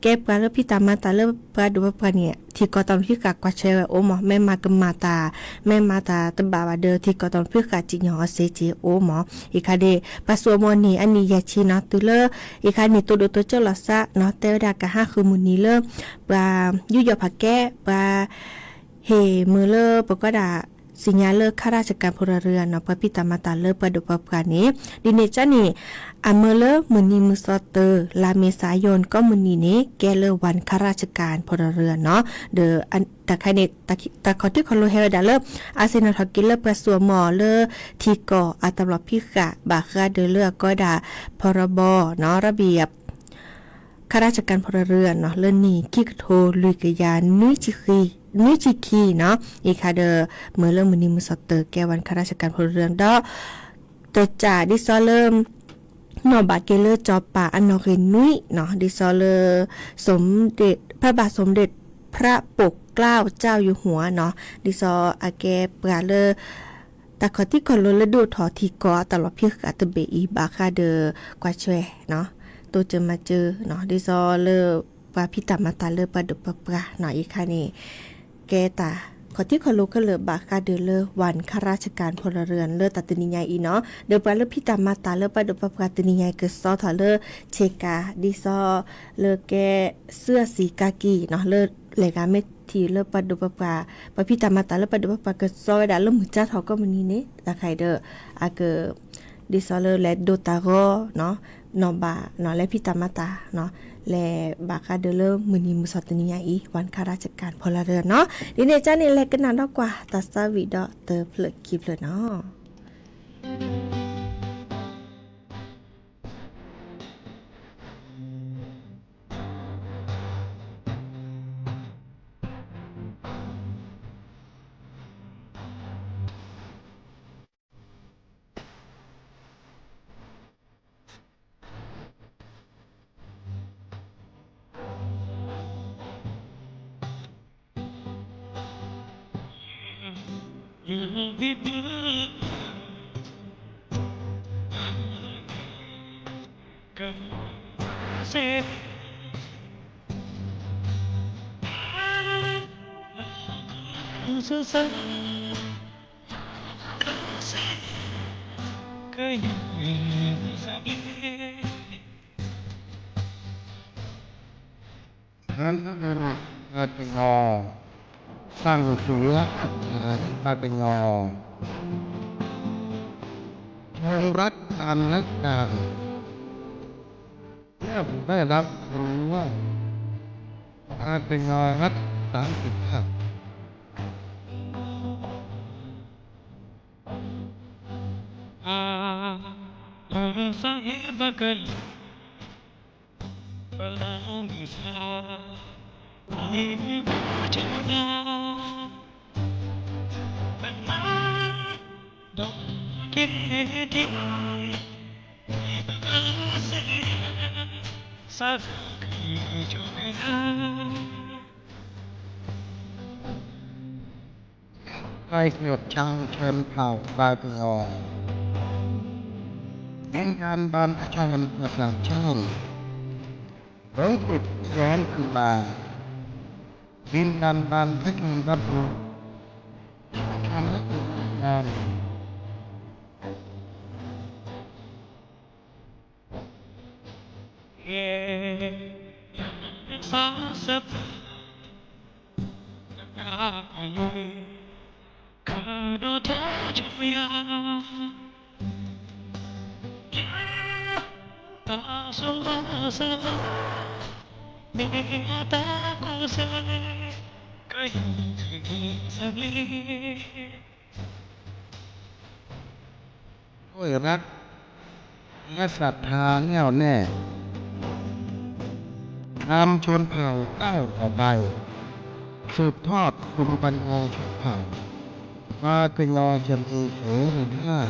ကဲပှၤလၢဖံးတၢ်မၤတၢ်လၢပှၤဒိၣ်ပှၤပှၢ်န့ၣ် ထံကီၢ်တၢ်လီၢ်ဖံးဃာ်ကွၢ်ထွဲဝဲအိၣ်မး, မ့ၢ်မၤကမၣ်တၢ် မ့ၢ်မၤတၢ်တဘၣ်ဘၣ်ဒီး ထံကီၢ်တၢ်လီၢ်ဖံးဃာ်စံၣ်ညီၣ်အီၤစ့ၢ်ကီးအိၣ်မး, အံၤခါန့ၣ် ပှၤစိာ်အမီၤန့ၣ် အနံၣ်ယဲၢ်ဆံနီၤ, တုၤလၢ အံၤခါန့ၣ် တိဒိၣ်တိကၠိၣ်လီၤသးနီၤ, တဲဝဲဒၣ်ကဟးဃုာ်မုၢ်နံၤလၢ ပှၤယူးယီၣ်ဖးကဲ ပှၤ ဟ့ၣ်မုာ်လၢပကိးဒၣ် စံညါလၢ ข้าราชการพลเรือน နီၤ, ပှၤဖံးတၢ်မၤတၢ်လၢပှၤဒိၣ်ပှၤပှၢ်န့ၣ်, ဒ်န့ၣ်ကန့ၣ် အမုာ်လၢမုၢ်နံၤမုၢ်စီၤတၢ လါမ့ၤသၢယိၣ် ကိးမုၢ်နံၤန့ၣ် ကဲလၢ วันข้าราชการพลเรือน နီၤ, ဒီးတၢ်ခါန့ၣ် တၢ်ခီၣ်ထံးခီၣ်လိၤဟဲဝဲဒၣ်လၢ အါစ့ၣ်နီၤထီၣ်က့ၤလၢပှၤစိာ်အမီၤလၢထံကီၢ်အတၢ်လီၢ်ဖံးဃာ် ဘၣ်ဃးဒီးလၢအကိးဒၣ် พรบ နီၤ, ระเบียบ ข้าราชการพลเรือน နီၤ, လၢနံၣ်ခံကထိလွံၢ်ကယၤ နွံဆံခံနီၤ, အံၤခါဒီး မုာ်လၢမုၢ်နံၤမုၢ်စီၤတၢ ကဲ วันข้าราชการพลเรือน ဒီး တစၢ်ဒ်သိးလၢ နီၢ်ဘၣ်က့ၤလၢစီၤပၤအနီၣ်ဂံၢ်နွံနီၤ, ဒ်သိးလၢ สมเด็จ พระบาทสมเด็จพระปกเกล้าเจ้าอยู่หัว နီၤ, ဒ်သိးအကဲပှၤလၢ တၢ်ခီၣ်ထံးခီၣ်လိၤလၢဒုးအိၣ်ထီၣ်ထံကီၢ်အတၢ်လီၢ်ဖံးဃာ်တဘ့ၣ်အံၤ ဘၣ်ဃးဒီးကွၢ်ထွဲ တိစၢၤမၤစၢၤနီၤ, ဒ်သိးလၢပှၤဖံးတၢ်မၤတၢ်လၢပှၤဒိၣ်ပှၤပှၢ်နီၤ, အံၤခါန့ၣ် ကဲတၢ်ခီၣ်ထံးခီၣ်လိၤခဲလၢာ်ဘၣ်ဃးဒီးလၢ วันข้าราชการพลเรือน လၢတၢ်တနံၤညါအံၤနီၤ, ဒီးပှၤလၢဖံးတၢ်မၤတၢ်လၢပှၤဒိၣ်ပှၤပှၢ်တနံၤညါအံၤ ကစီထီၣ်လၢ ဆ့ကၤ ဒ်သိးလၢကဲ เสื้อสีกากี နီၤ, လၢလဲၤဂၤမ့ၢ်ထံၣ်လၢပှၤဒိၣ်ပှၤပှၢ် ပှၤဖံးတၢ်မၤတၢ်လၢပှၤဒိၣ်ပှၤပှၢ် ကစီဝဲဒၣ်လၢမုၢ်ကၢထီၣ်ကိးမုၢ်နံၤန့ၣ် တၢ်ခါအံၤဒီး အက ဒ်သိးလၢလဲၤဒိတၢ်ဂီၤနီၤ, နီၢ်ဘၣ်နီၤ လဲၤဖံးတၢ်မၤတၢ်နီၤ, လဲၤဘၣ်ဃးဒီးလၢမုၢ်နံၤမုၢ်စီၤတနံၤညါအံၤ วันข้าราชการพลเรือน နီၤ, ဒ်န့ၣ်ကန့ၣ် လဲၤကနၣ်ဒီကွၢ်တၢ်သးဝံၣ်ဒီးတဖျၢၣ်ခံဖျၢၣ်နီၤ. Thank you. รัฐการและการ ย่อมได้รับรู้ว่าการเป็นงานรัฐสามสิบห้า Like your town turn power back on. Hang on, bam, turn, turn. Don't put your hand to buy. Bim, bam, bam, bim, bam, bam. Come, bam. ด้วยรักและศรัทธาแน่วแน่ นำชนเผ่าก้าวต่อไป สืบทอดภูมิปัญญาชนเผ่า มาเป็นรอจะมีเสรีภาพ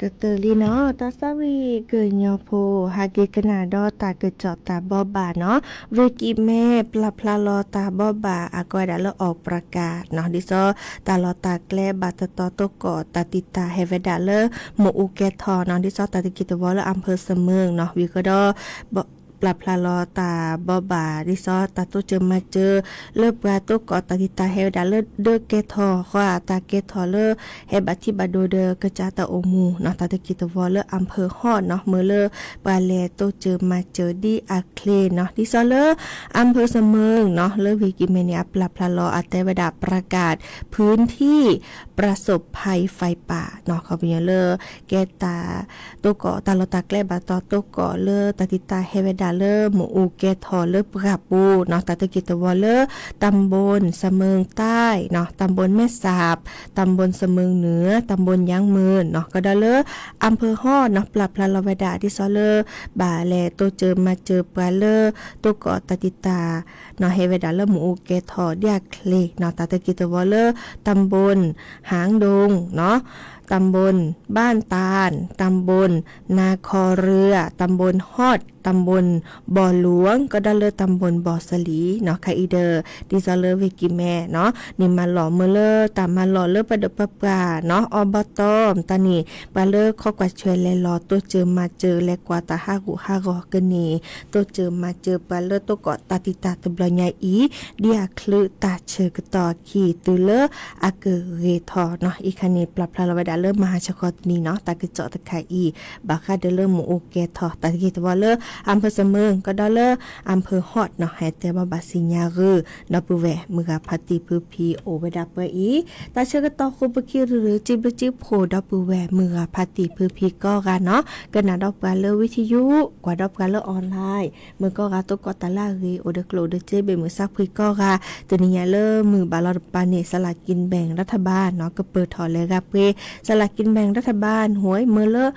ကတၢၢ်လံနီၤ တၢ်သၣ်ဝံၤကညီဖိ ဟဲက့ၤကနၣ်ဒီးတၢ်ကစီၣ်တၢ်ဘီဘၣ်နီၤ ဝ့ၢ်ကံၢ်မဲ ပျၢ်ဖျါလီၤတၢ်ဘီဘၣ် အကွဲးဒၣ်လၢ အီၣ်ပြကၤ နီၤ ဒ်သိး တၢ်လီၢ်တၢ်ကျဲဘၣ်တတီတိကီၢ် တၢ်တံာ်တာ်ဟဲဝဲဒၣ်လၢ မ့ၣ်အူကဲထီၣ်နီၤ ဒ်သိးတၢ်သုးက့သဝီလၢ အၣ်ဖၢၣ်စမၢၣ်နီၤ ဝံၤဃီဒီး ပျၢ်ဖျါလီၤတၢ်ဘီဘၣ် ဒ်သိးတၢ်တိစၢၤမၤစၢၤ လၢပှၤတိကီၢ်တၢ်တံာ်တာ်ဟဲဝဲဒၣ်လၢ ဒၢကဲထီၣ်ဃီ တၢ်ကဲထီၣ်လၢ ဟဲဘၣ်ထံၣ်ဘၣ်ဒိဒီး ကစၢ်တၢ်အိၣ်မူနီၤ တၢ်သုးက့သဝီလၢ အၣ်ဖၢၣ်ဟီၣ်နီၤ မ့ၢ်လၢ ပှၤလဲၤတိစၢၤမၤစၢၤဒ်အချ့နီၤ ဒ်သိးလၢ အၣ်ဖၢၣ်စမၢၣ်နီၤ လၢဝ့ၢ်ကံၢ်မဲန့ၣ် အပျၢ်ဖျါလီၤ အတဲဝဲဒၣ် ประกาศพื้นที่ประสบภัยไฟป่า နီၤ ခီပညီလၢ ကဲတၢ် တိကီၢ် တၢ်လီၢ်တၢ်ကျဲဘၣ်တတီတိကီၢ်လၢ တၢ်တံာ်တာ်ဟဲဝဲဒၣ်လၢ မ့ၣ်အူကဲထီၣ်လၢပှၢ်ပူၤနီၤ တၢ်သုးက့သဝီလၢ ตำบลสะเมิงใต้နီၤ ตำบลแม่สาบ ตำบลสะเมิงเหนือ ตำบลยางเมินနီၤ ကဒီးလၢ အၣ်ဖၢၣ်ဟီၣ်နီၤ ပျၢ်ဖျါလီၤဝဲဒၣ် ဒ်သိးလၢ ဘၣ်လဲၤတိစၢၤမၤစၢၤပှၤလၢ တိကီၢ်တၢ်တံာ်တာ် နီၤ ဟဲဝဲဒၣ်လၢမ့ၣ်အူကဲထီၣ်ဒ်အချ့နီၤ တၢ်သုးက့သဝီလၢ ตำบลหางดงနီၤ ตำบลบ้านตาล ตำบลนาคอเรือ ตำบลฮอด ตำบลบ่อหลวง ကဒီးလၢ ตำบลบ่อสลีနီၤ ခဲအံၤဒီး ဒ်သိးလၢဝ့ၢ်ကံၢ်မဲနီၤ န့ၣ်မၤလီၤမ့ၢ်လၢတၢ်မၤလီၤလၢပှၤဒိၣ်ပှၤပှၢ်နီၤ အီဘီတီၢ် မတၤန့ၣ် ပှၤလၢခီကွၢ်ဆွဲလဲၤလီၤတိစၢၤမၤစၢၤ လဲၤကွၢ်တၢ်ဟးဂူာ်ဟးဂီၤကန့ၢ် တိစၢၤမၤစၢၤပှၤလၢတိကီၢ်တၢ်တံာ်တာ်တဘျီညါအံၤ ဒ်အချုးတၢ်ဆၢကတီၢ်အခံ တုၤလၢအကဂ့ၤထီၣ်နီၤ အံၤခါန့ၣ် ပျၢ်ဖျါလီၤဝဲဒၣ်လၢမဟါဆၢကတီၢ်တနံၤနီၤ တၢ်ကစီၣ်တခါအံၤ ဘၣ်ဃးဒီးလၢမ့ၣ်အူကဲထီၣ် တၢ်သုးက့သဝီလၢ အၣ်ဖၢၣ်စမၢၣ် ကဒီးလၢ အၣ်ဖၢၣ်ဟီၣ်နီၤ ဟဲတဲဘၣ်ဘၣ်စံညါဂုာ် ဒီပုၢ်ဝဲၢ်မုၢ်ဂၤဖါတံၢ်ဖုဖံအိၣ်ဝဲဒၣ်ပှဲၤအံၤ တၢ်ဆၢကတီၢ်ဃိပခံရုရု စံးဘျုးစံးဖှိၣ်ဒီပုၢ်ဝဲၢ်မုၢ်ဂၤဖါတံၢ်ဖုဖံကိးဂၤနီၤ ကနၣ်ဒီးပှၤလၢဝံထံယူ ကွၢ်ဒီးပှၤလၢ online မ့ၢ်ကိးဂၤ တိကီၢ်တၢ်လၢအဂ့ၤ အိၣ်ဒီးကျိၣ်ဒီးစ့ ဘ့ၣ်မုာ်ဆါဖှံကိးဂၤ တနံၤညါလၢမုၢ်ဘၣ်လီၤတပၤန့ၣ် စလၤကံဘဲၣ်ရးထဘၢၣ်နီၤ ကပၢၢ်ထီၣ်လဲၤဂၤပှ့ၤ စလၤကံဘဲၣ်ရးထဘၢၣ် ဟူး မ့ၢ်လၢ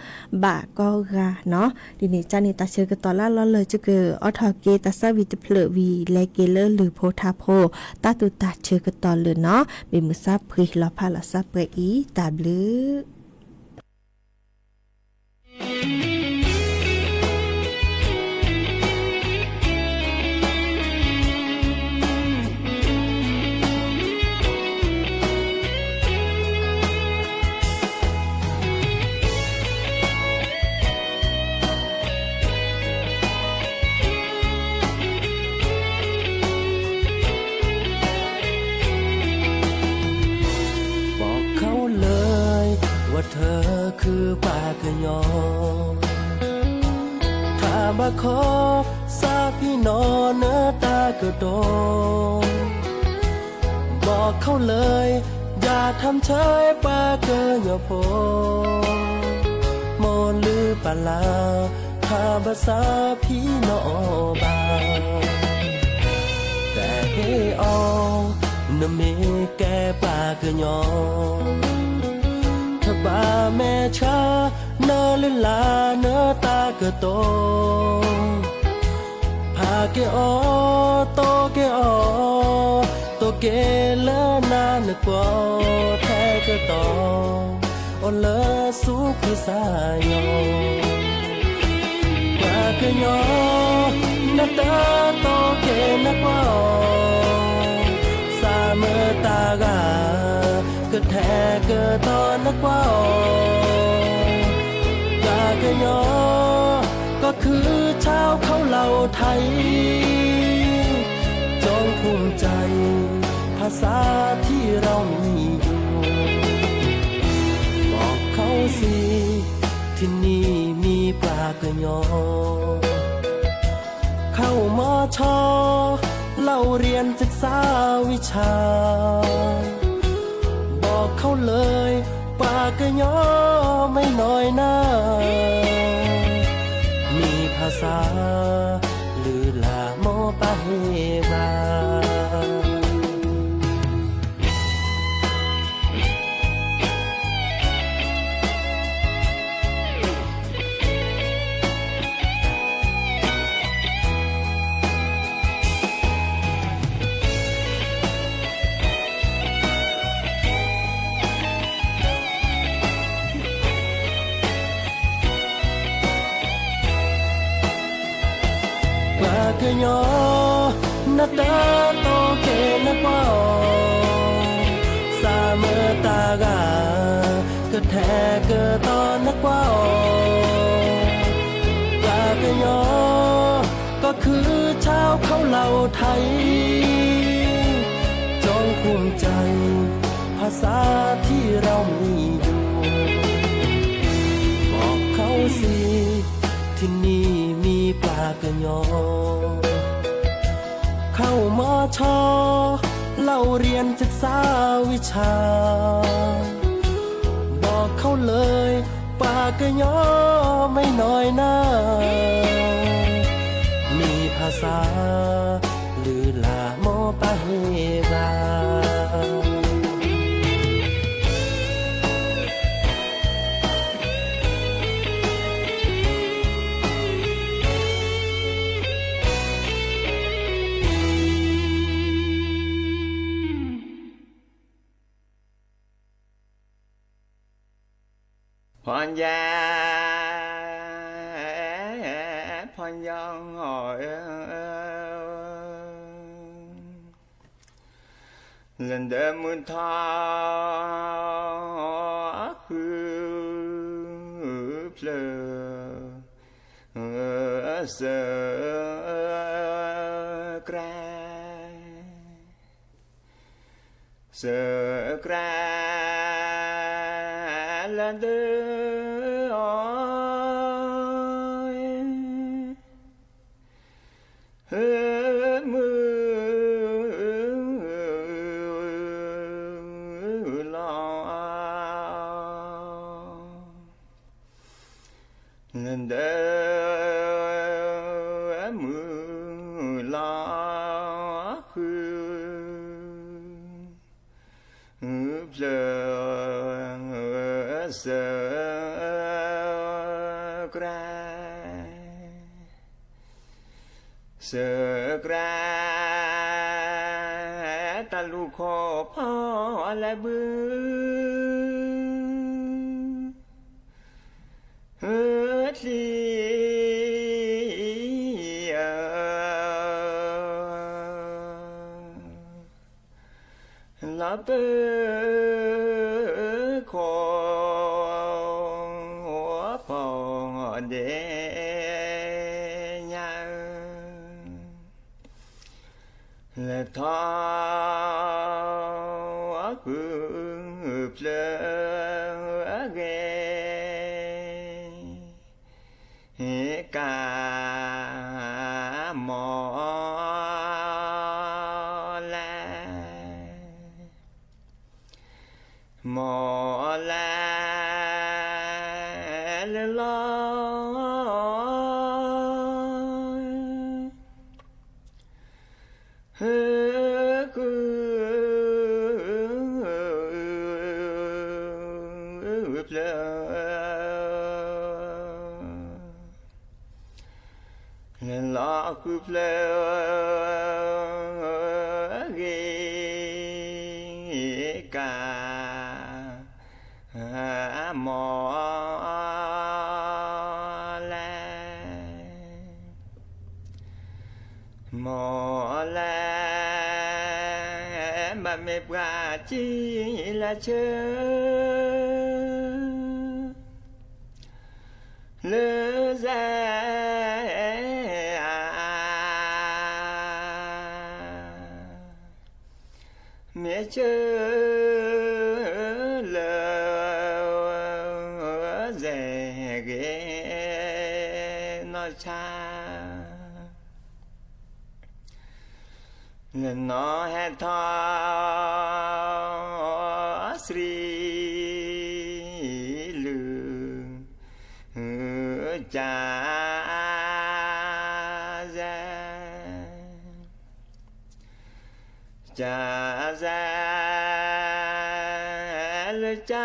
ဘၣ်ကိးဂၤနီၤ ဒ်န့ၣ်ကန့ၣ် တၢ်ဆၢကတီၢ်လၢလီၤလၢာ် ယကအိးထီၣ်က့ၤတၢ်သၣ်ဝံၤတဖျၢၣ်ဝံၤ လဲၤက့ၤလၢလုၢ်ဖိထါဖိ တၢ်သူၣ်တၢ်ဆၢကတီၢ်လၢာ်နီၤ ဘ့ၣ်မုာ်ဆါဖှံလီၤဖးလီၤစၢ်ပှဲၤအံၤ တၢ်ဘျုး บอกเขาเลยว่าเธอคือป้าขยอ ถ้ามาขอสาพี่นอนเนื้อตาก็โดน บอกเขาเลย อย่าทำเฉยป้าเกยอโพ มอนหรือปะลา ถ้าภาษาพี่นอบา အီၤ, နမ့ၢ်ကဲပှၤကညီ, တဘၣ်မဲာ်ဆှး နလုၢ်လၢ်နတၢ်ကတိၤ, ဖးက့ၤအီၤ, တိၢ်က့ၤအီၤ, တိၢ်က့ၤလၢနၤနကွီၢ် ထဲကတီၤ အိၣ်လၢဆူခွံစၢ်ယီၤ. ပှၤကညီ နတၢ်တိၢ်က့ၤနကွီၢ် စၢ်မတၤဂၤ ကထဲကတီၤနကွၢ်အီၤ. ပှၤကညီ ก็คือชาวเขาเหล่าไทย จงภูมิใจ ภาษาที่เรามีอยู่ บอกเขาสิ ที่นี่มีปลากระยอ เข้ามช เล่าเรียนศึกษาวิชา บอกเขาเลย ปลากระยอไม่น้อยหน้า มีภาษา ลือหลาโมปะเฮวา ပှၤကညီ နတၢ်တိၢ်က့ၤနကွၢ်အီၤ စၢ်မတၤဂၤ ကထဲကတီၤနကွၢ်အီၤ. ပှၤကညီ ก็คือชาวเขาเหล่าไทย จงภูมิใจ ภาษาที่เรามีอยู่ บอกเขาสิ ที่นี่มีปลากระยอ เข้ามช เล่าเรียนศึกษาวิชา บอกเขาเลย ปลากระยอไม่น้อยหน้า มีภาษา ลือหลาโมปะเฮวา ဖီၣ်ညါ ဖီၣ်ညါ လၢဒၢမုၢ်ထီၣ် ဃုဖျၢၣ် စၢၤကြၢး စၢၤကြၢး လၢဒၢအီၤ မုၢ်လီၤ လၢဒၢ မုၢ်လီၤဃု ဖျၢၣ် စၢၤကြၢး စၢၤကြၢး တၢ်လူၢ်ခိၣ်ဖီၣ်လဲၤဘုး ချံ လီၤပၢခိၣ်ဖီၣ်ဒဲးညါ လဲၤထီၣ်ဃုဖျၢၣ်အဂ့ၢ် ကမီၤလၢ မီၤလၢလၢလီၤ လၢ လၢလီၤဃုဖျၢၣ်ဂ့ၤကၤ မီၢ်လဲၣ် မီၢ်လဲၣ် ဘၣ်မ့ၢ်ပှၤစံးလၢဆၢ လၢစဲး မ့ၢ်ဆၢ လၢစဲးဂ့ၤ နီၢ်ဆါ လၢနီၢ်ဟဲထီၣ် သရံ လုၢ် ကၢ်စဲး ကၢ်စဲး လၢကၢ်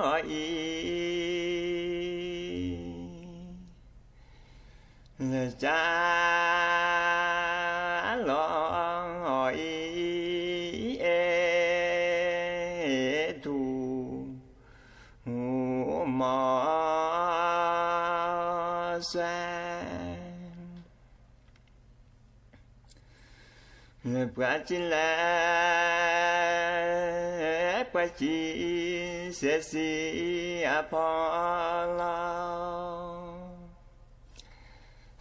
အီၤ လီၤအံၤ လၢကၢ်လီၤအံၤ အဲၣ်ထူၣ် မီၢ်စွဲ လၢပှၤစံးလဲၣ် ပှၤစံး စဲးစံးအဖီလာ်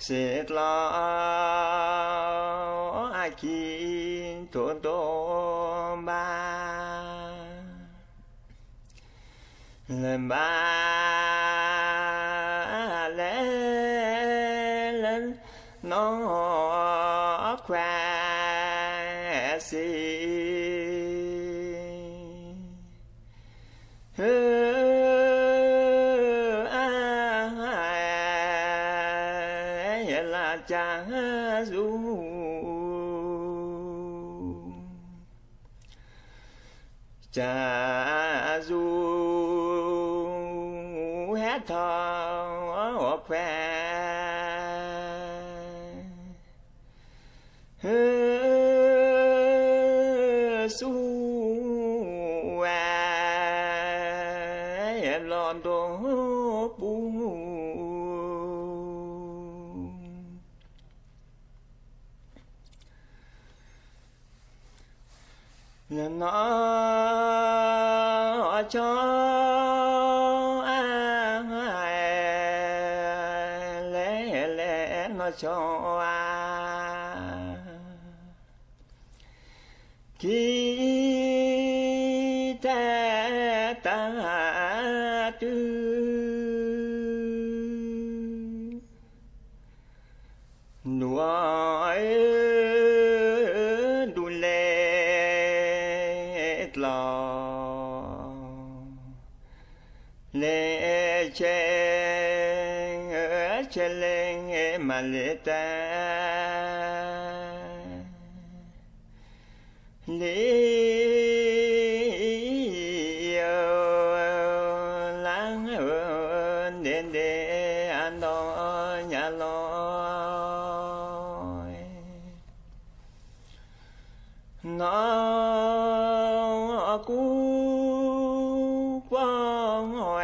စ့ကျီ အခံ ထိၣ်ဒိၣ်ဘၣ် လၢဘၣ်လဲၣ် လၢနီၢ်ခွါ စံး အ လၢကၢ်စူၤ ကၢ်စူၤ ဟဲထီၣ်ခွဲး ဆူဝဲ လီၤဒိပူၤ လၢနီၢ်ဆီ လဲၤလဲၤနီၢ်ဆီဧါ ခံ ထဲတၢ်တုၤ ဒူ ဒူလဲၣ်ကျီ လဲၤဆဲး ဆဲးလဲၤမၤလဲၤတၢ် လံ လါ ဒဲးဒဲး အဒီညါလီၤ နီၢ်ကူ ကွီၢ်ဝဲ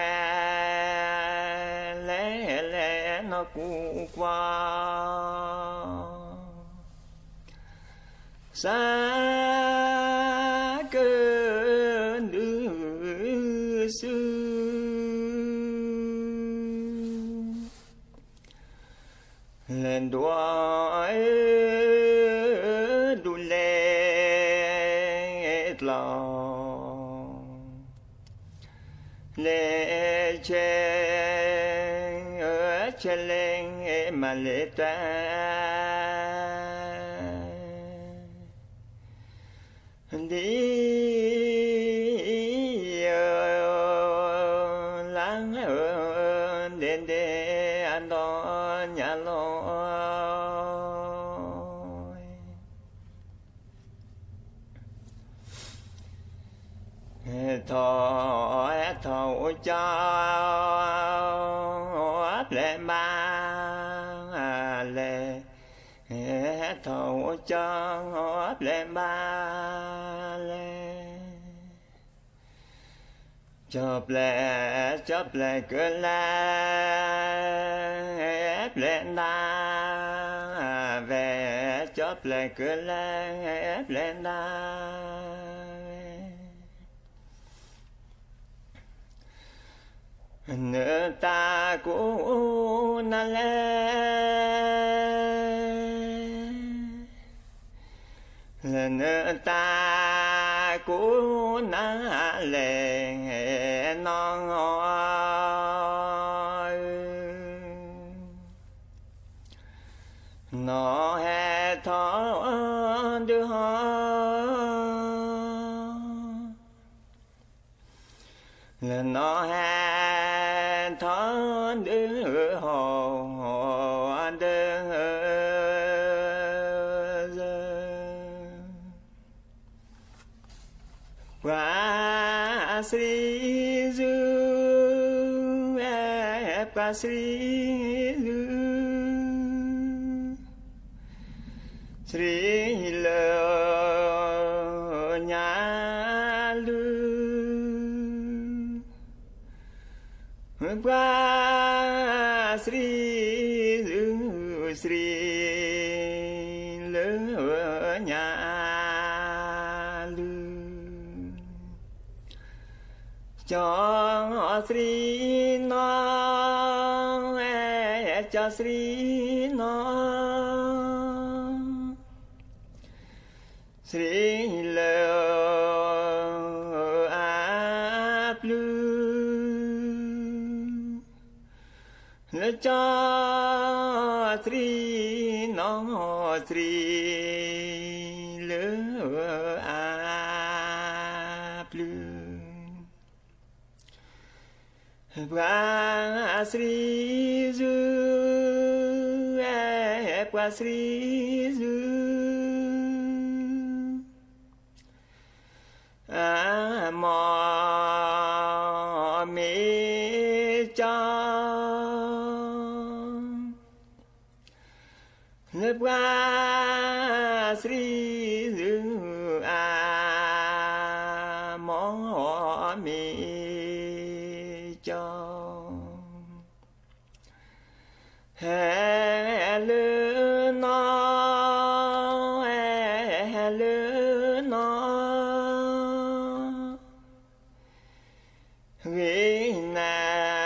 လဲၤလဲၤနီၢ်ကူကွီၢ် စးကဒုးစု လဲၤဒိ ဒူလဲၣ်ကျီ လဲၤဆဲး ဆဲးလဲၤမၤလဲၤတၢ် ဒ် လါ ဒဲးဒဲး အဒီ ထီၣ်ထီၣ်အိၣ်ကၠီ ပျဲၢ်မးလဲၣ်, ထီၣ်ထီၣ်အိၣ်ကၠီ ပျဲၢ်မးလဲၣ်. ကၠီပျဲၢ် ကၠီပျဲၢ်ကလဲၤ ပျဲၢ်နၤဝဲ, ကၠီပျဲၢ်ကလဲၤ ပျဲၢ်နၤဝဲ. နတၢ်ကိးနၤလဲၣ်, လၢနတၢ်ကိးနၤလဲၣ်နီၤ, နီၢ်ဟဲထီၣ်ဒုးဟီၣ် လၢနီၢ်ဟဲထီၣ်ဒုးဟီၣ်ဒုး ပှၤစံးဆူ ပှၤစံးဆူ စံးလၢညါလူ ပှၤစံးဆူ စံးလၢညါလူ ကၠီစံးနီၢ် ကၠီစံးနီၢ် စံးလၢအပျုၤ လၢကၠီစံးနီၢ် စံးလၢအပျုၤ ပှၤစံးဆူ ပှၤစံးဆူ အမိၢ်မ့ၢ်ကၠီ လၢပှၤစံးဆူ အမိၢ်မ့ၢ်ကၠီ ဟဲလၢနီၢ် ဟဲလၢနီၢ် ဂ့ၤနၤ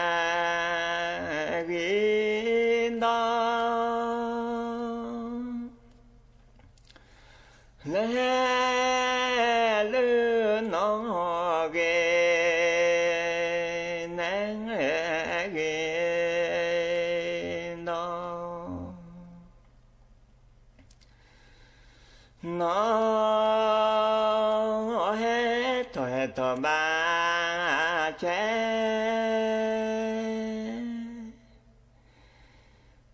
ဂ့ၤဒီး လၢဟဲလၢနီၢ်ဂ့ၤ နဂ့ၤဒီး နီၢ်ဟဲထီၣ်ဟဲထီၣ်ဘၣ်ဆဲး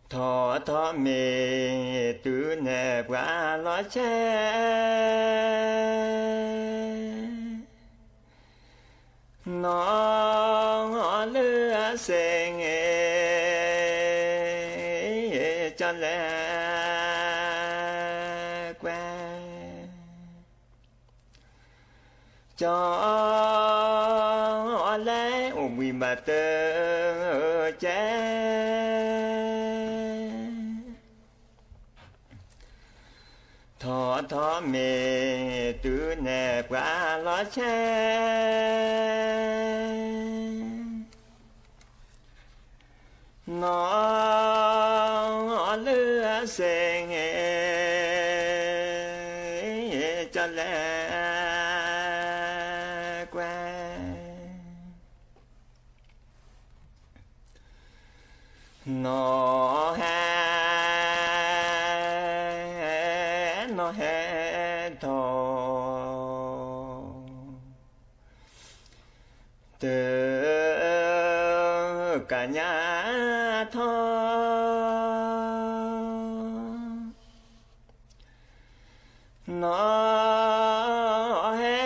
ထီၣ်ထီၣ်မ့ၢ်တုၤန့ၣ် ပှၤလီၤဆဲး နီၢ်လၢအစ့ၣ်န့ၣ် ကၠီလဲၤကွဲး ကၠီလဲၤအိၣ်ဘှံးဘၣ်တၢ်ကဲး ထီၣ်ထီၣ်မ့ၢ်တုၤန့ၣ် ပှၤလီၤဆဲး နီၢ်လၢအစ့ၣ်န့ၣ် ကၠီလဲၤကွဲး နီၢ်ဟဲ နီၢ်ဟဲထီၣ် တကညးထီၣ် နီၢ်ဟဲ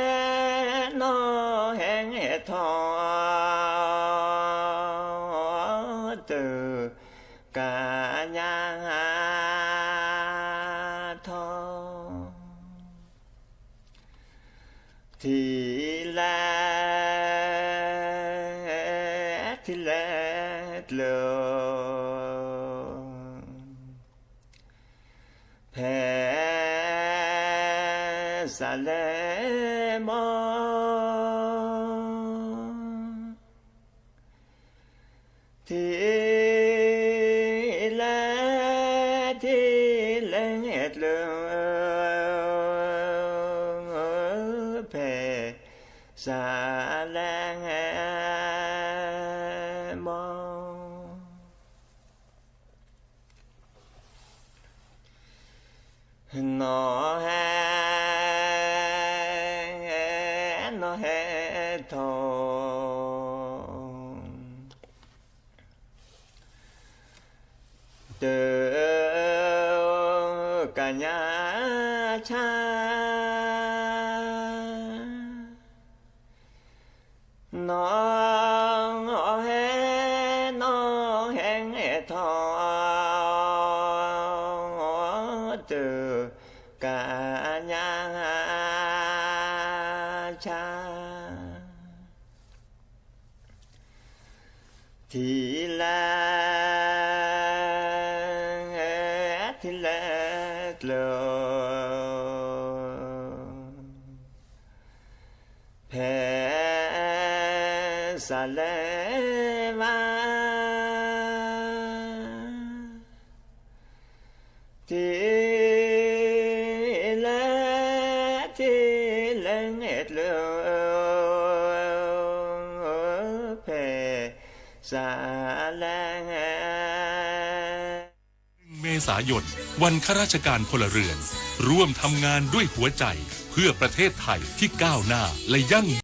နီၢ်ဟဲ ထီၣ် တကညးထီၣ် ထံၣ်လဲၣ် ထံၣ်လဲၣ်ကျၢၤ ဖဲစးလဲမီၢ် ထံၣ်လဲၣ် ထံၣ်လဲၣ်ကျၢၤ ဖဲစးလဲမီၢ် နီၢ်ဟဲ နီၢ်ဟဲထီၣ် တကညးဆါ နီၢ်ဟဲ နီၢ်ဟဲထီၣ် တကညးဆါ ထံၣ်လဲၣ် ထံၣ်လဲၣ်ကျၢၤ ဖဲစးလဲမီၢ် ထံၣ်လဲၣ် ထံၣ်လဲၣ်ကျၢၤ ဖဲစးလဲ เมษายน วันข้าราชการพลเรือน ร่วมทำงานด้วยหัวใจ เพื่อประเทศไทยที่ก้าวหน้าและยั่งยืน